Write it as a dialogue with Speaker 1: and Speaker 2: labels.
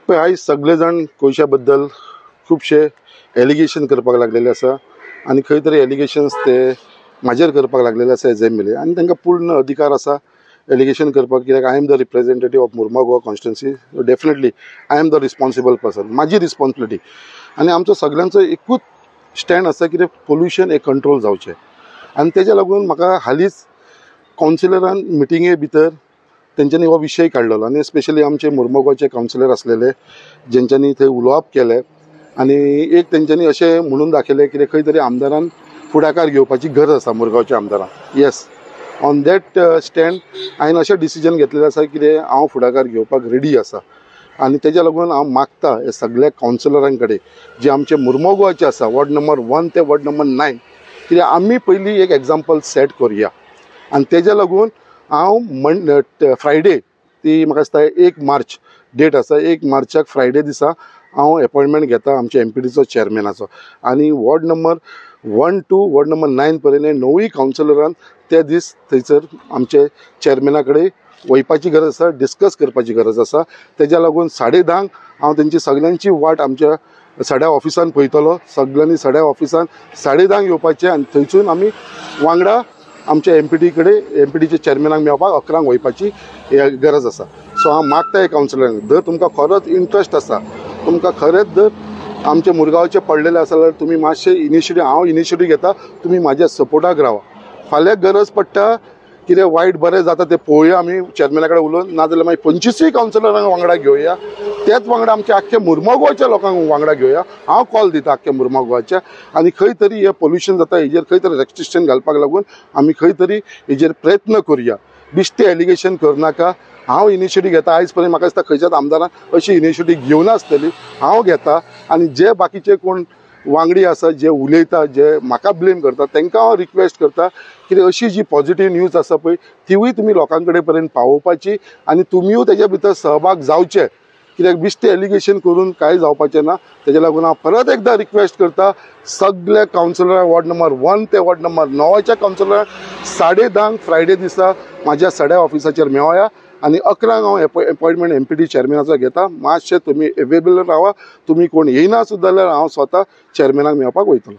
Speaker 1: पळय आयज सगळे जाण कोयशा बद्दल खुबशे एलिगेशन करपाक लागलेले आसा आनी खंय तरी एलिगेशन्स ते म्हाजेर करपाक लागलेले आसा एज एम एल ए आनी तांकां पूर्ण अधिकार आसा एलिगेशन करपाक, कित्याक I am the representative of Mormugao constituency. Definitely I am the responsible person, म्हाजी रिस्पॉन्सिबिलिटी. आनी आमचो सगळ्यांचो एकूच स्टँड आसा कितें पोल्युशन हें कंट्रोल जावचें. आनी तेज्या लागून म्हाका हालींच कावन्सिलरान मिटिंगे भितर तेंच्यांनी हो विशय काडलेलो आनी स्पेशली आमचे मुर्मगांवचे कावन्सिलर आसलेले जेंच्यांनी थंय उलोवप केलें आनी एक तेंच्यांनी अशें म्हणून दाखयलें कितें खंय तरी आमदारान फुडाकार घेवपाची गरज आसा मुरगांवच्या आमदारान. येस, ऑन that stand हांवें अशें डिसिजन घेतलेलें आसा कितें हांव फुडाकार घेवपाक रेडी आसा. आनी तेज्या लागून हांव मागता हे सगळ्या कावन्सिलरां कडेन जे आमचे मुर्मगांवचे आसा वॉर्ड नंबर 1 ते वॉर्ड नंबर 9, कित्याक आमी पयलीं एक एग्जाम्पल सेट करुया. आनी तेज्या लागून हांव फ्रायडे, ती म्हाका दिसता 1 मार्च डेट आसा, 1 मार्चाक फ्रायडे दिसा हांव एपॉयंटमेंट घेता आमच्या एम पी डीचो चेअरमॅनाचो. आनी ward number 1 to ward number 9 पर्यंत णवूय कावन्सिलरान ते दीस थंयसर आमचे चेअरमॅना कडेन वयपाची गरज आसा, डिस्कस करपाची गरज आसा. तेज्या लागून 10:30 हांव तेंची सगल्यांची वाट आमच्या सड्या ऑफिसान पळयतलो. सगल्यांनी सड्या ऑफिसान 10:30 येवपाचें आनी थंयसून आमी वांगडा आमच्या एम पी डी कडेन, एम पी डीच्या चेअरमॅनाक मेळपाक 11 वयपाची गरज आसा. सो हांव मागता हे कावन्सिलरांक, जर तुमकां खरोच इंट्रस्ट आसा, तुमकां खरेंच जर आमच्या मुरगांवचें पडलेलें आसा जाल्यार तुमी मातशें इनिशिएटीव, हांव इनिशिएटीव घेता, तुमी म्हाज्या सपोर्टाक रावा. फाल्यां गरज पडटा कितें वायट बरें जाता तें पळोवया आमी चेअरमॅना कडेन उलोवन, नाजाल्यार मागीर 25 कावन्सिलरांक वांगडा घेवया, तेच वांगडा आमच्या आख्ख्या मुर्मगांवच्या लोकांक वांगडा घेवया. हांव कॉल दिता आख्ख्या मुर्मगांवच्या आनी खंय तरी हें पोल्युशन जाता हेजेर खंय तरी रेस्ट्रिक्शन घालपाक लागून आमी खंय तरी हेजेर प्रयत्न करुया. बेश्टें एलिगेशन करनाका. हांव इनिशिएटीव घेता. आयज पर्यंत म्हाका दिसता खंयच्याच आमदारान अशी इनिशिएटीव घेवनासतली, हांव घेता. आनी जे बाकीचे कोण वांगडी आसा जे उलयता, जे म्हाका ब्लेम करता, तांकां हांव रिक्वेस्ट करता कितें अशी जी पॉजिटीव न्यूज आसा पळय तिवूय तुमी लोकां कडेन पर्यंत पावोवपाची आनी तुमीय तेज्या भितर सहभाग जावचे. कित्याक बेश्टें एलिगेशन करून कांय जावपाचें ना. तेज्या लागून हांव परत एकदां रिक्वेस्ट करता सगल्या कावन्सिलरांक, वॉर्ड नंबर 1 ते वॉर्ड नंबर 9च्या कावन्सिलरांक 10:30 फ्रायडे दिसा म्हाज्या सड्या ऑफिसाचेर मेळोया आनी 11 हांव एपॉयंटमेंट एम पी डी चेअरमॅनाचो घेता. मातशें तुमी एवेलेबल रावा, तुमी कोण येयना सुद्दां जाल्यार हांव स्वता चेअरमॅनाक मेळपाक वयतलो.